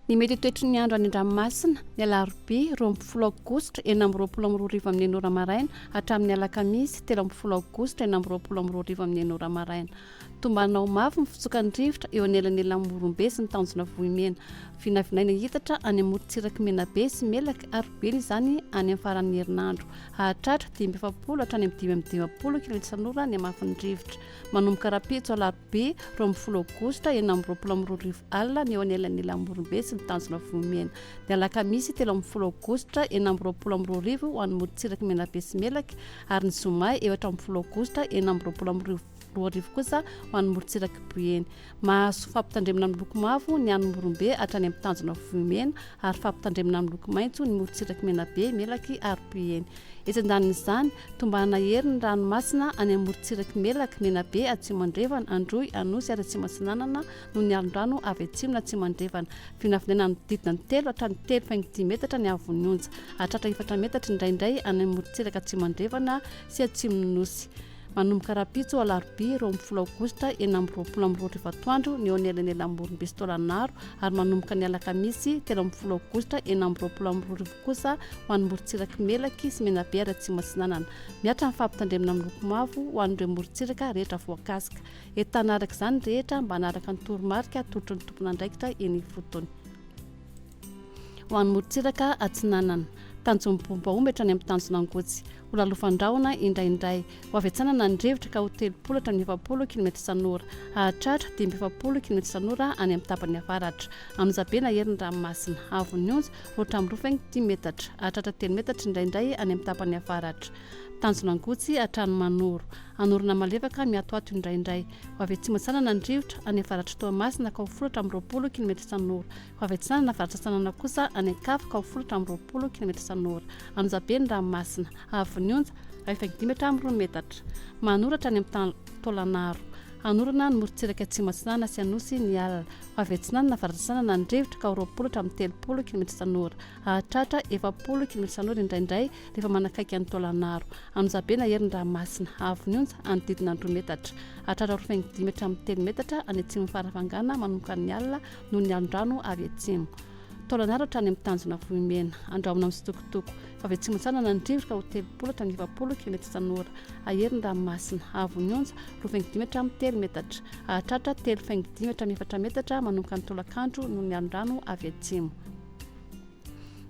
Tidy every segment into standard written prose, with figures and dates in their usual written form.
Ny mety ho toetry ny andro any an-dranomasina, ny alarobia 12 aogositra 2026 amin'ny enina ora maraina hatramin'ny alakamisy 13 aogositra 2026 amin'ny enina ora maraina. Tombanana ho mafy ny fitsokan'ny rivotra eo anelanelan'i Morombe sy ny tanjona Vohimena. Vinavinaina hiitatra any amorontsirak'i Menabe sy Melaky ary Boeny izany any amin'ny faran'ny herinandro. Hahatratra 45 hatrany amin'ny 55 kilometatra isan'ora ny hamafin'ny rivotra. Manomboka rahampitso alarobia 12 aogositra 2026 alina ny eo anelanelan'i Morombe sy ny tanjona Vohimena. Ny alakamisy 13 aogositra 2026 ho an'ny morontsirak'i Menabe sy Melaky ary ny zoma 14 aogositra 2026 kosa ho an'ny morontsirak'i Boeny. Mahazo fampitandremana miloko mavo ny any Morombe hatrany amin'ny tanjona Vohimena ary fampitandremana miloko maitso ny morontsirak'i Menabe, Melaky ary Boeny. Etsy andanin'izany, tombanana hery ny ranomasina any amin'ny morontsirak'i Melaky, Menabe, Atsimo Andrefana, Androy, Anosy ary Atsimo Atsinanana noho ny alon-drano avy atsimo na atsimo andrefana. Vinavinaina hanodidina ny telo hatrany telo faingo dimy metatra ny haavon'ny onja. Hahatratra efatra metatra indraindray any amin'ny morontsiraka atsimo andrefana sy atsimon'ny Nosy. Manomboka rahampitso alarobia 12 aogositra 2026 atoandro ny eo anelanelan'i Morombe sy Taolagnaro ary manomboka ny alakamisy 13 aogositra 2026 kosa ho an'ny morontsirak'i Melaky sy Menabe ary Atsimo Atsinanana. Mihatra ny fampitandremana miloko mavo ho an'ireo morontsiraka rehetra voakasika. Entanina araka izany ny rehetra mba hanaraka ny toromarika atolotry ny tompon'andraikitra eny ifotony. Ho an'ny morontsiraka atsinanana. Tanjon'ny bomba omby hatrany amin'ny tanjona Angotsy. Ho lalofan-drahona indraindray. Ho avy atsinanana ny rivotra ka ho 30 hatramin'ny 40 kilometatra isan'ora. Hahatratra 45 kilometatra isan'ora any amin'ny tapany avaratra. Anonjabe na herin'ny ranomasina. Haavon'ny onja, roa hatramin'ny roa faingo dimy metatra. Hahatratra telo metatra indraindray any amin'ny tapany avaratra. Tanjona Angotsy hatrany Manoro. Hanorina malefaka miatoato indraindray. Ho avy atsimo atsinanana ny rivotra, any avaratr'i Toamasina ka ho folo hatramin'ny 20 kilometatra isan'ora. Ho avy atsinanana avaratra atsinanana kosa any Ankafo ka ho folo hatramin'ny 20 kilometatra isan'ora. Anonjabe ny ranomasina. Haavon'ny onja, 1,5 hatramin'ny roa metatra. Manoratra any amin'ny Taolanaro. Hanorana ny morontsiraka atsimo atsinanana sy Anosy ny alina. Ho avy atsinanana avaratra atsinanana ny rivotra ka ho 20 hatramin'ny 30 kilometatra isan'ora. Hahatratra 40 kilometatra isan'ora indraindray rehefa manakaiky an'i Taolanaro. Anonjabe na herin'ny ranomasina. Haavon'ny onja, hanodidina ny roa metatra. Hahatratra 2,5 hatramin'ny telo metatra any atsimon'i Farafangana manomboka ny alina noho ny alon-drano avy atsimo. Taolanaro hatrany amin'ny tanjona Vohimena. Andrahona misitokotoko. Fa avy atsimo atsinanana ny rivotra ka ho 30 hatramin'ny 40 kilometatra isan'ora. Hahery ny ranomasina. Haavon'ny onja, 2,5 hatramin'ny telo metatra. Hahatratra 3,5 hatramin'ny efatra metatra manomboka ny tolakandro noho ny alon-drano avy atsimo.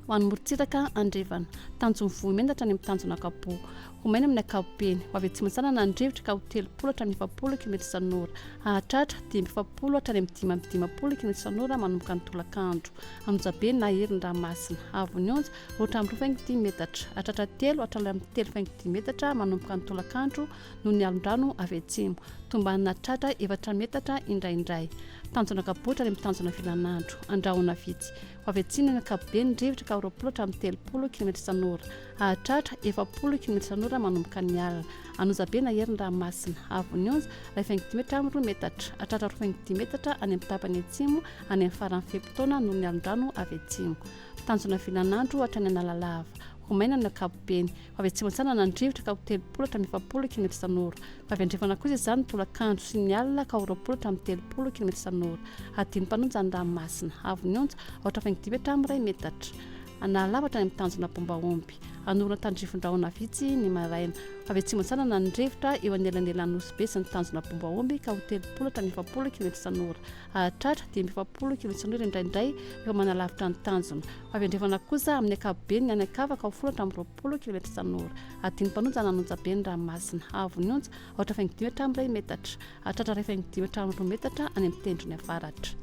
Ho an'ny morontsiraka andrefana. Tanjon'ny Vohimena hatrany amin'ny tanjona Ankapoa. Ho maina amin'ny ankapobeny. Ho avy atsimo atsinanana ny rivotra ka ho 30 hatramin'ny 40 kilometatra isan'ora. Hahatratra 45 hatrany amin'ny 55 kilometatra isan'ora manomboka ny tolakandro. Anonjabe na hery ny ranomasina. Haavon'ny onja, roa hatramin'ny roa faingo dimy metatra. Hahatratra telo hatrany amin'ny telo faingo dimy metatra manomboka ny tolakandro noho ny alon-drano avy atsimo. Tombanana hahatratra efatra metatra indraindray. Tanjona Ankabotra any amin'ny tanjona Vilanandro. Andrahona vitsy. Ho avy atsimo amin'ny ankapobeny ny rivotra ka ho 20 hatramin'ny 30 kilometatra isan'ora. Hahatratra 40 kilometatra isan'ora manomboka ny alina. Anonjabe na hery ny ranomasina. Haavon'ny onja, 1,5 hatramin'ny roa metatra. Hahatratra 2,5 metatra any amin'ny tapany atsimo any amin'ny faran'ny fe-potoana noho ny alon-drano avy atsimo. Tanjona Vilanandro hatrany Analalava. Ho maina amin'ny ankapobeny. Ho avy atsimo atsinanana ny rivotra ka ho 30 hatramin'ny 40 kilometatra isan'ora. Ho avy andrefana kosa izany ny tolakandro sy ny alina ka ho 20 hatramin'ny 30 kilometatra isan'ora. Hadino mpanonja ny ranomasina. Haavon'ny onja, aotra faingo dimy hatramin'ny iray metatra. Analalava hatrany amin'ny tanjona Bombaomby. Hanorina tandrifin-drahona vitsy ny maraina. Ho avy atsimo atsinanana ny rivotra eo anelanelan'ny Nosy Be sy ny tanjona Bombaomby ka ho 30 hatramin'ny 40 kilometatra isan'ora. Hahatratra 45 kilometatra isan'ora indraindray rehefa manalavitra ny tanjona. Ho avy andrefana kosa amin'ny ankapobeny ny any Ankava ka ho folo hatramin'ny 20 kilometatra isan'ora. Hadino mpanonja nanonja be ny ranomasina. Haavon'ny onja, aotra faingo dimy hatramin'ny iray metatra. Hahatratra iray faingo dimy hatramin'ny roa metatra any amin'ny tendrony avaratra.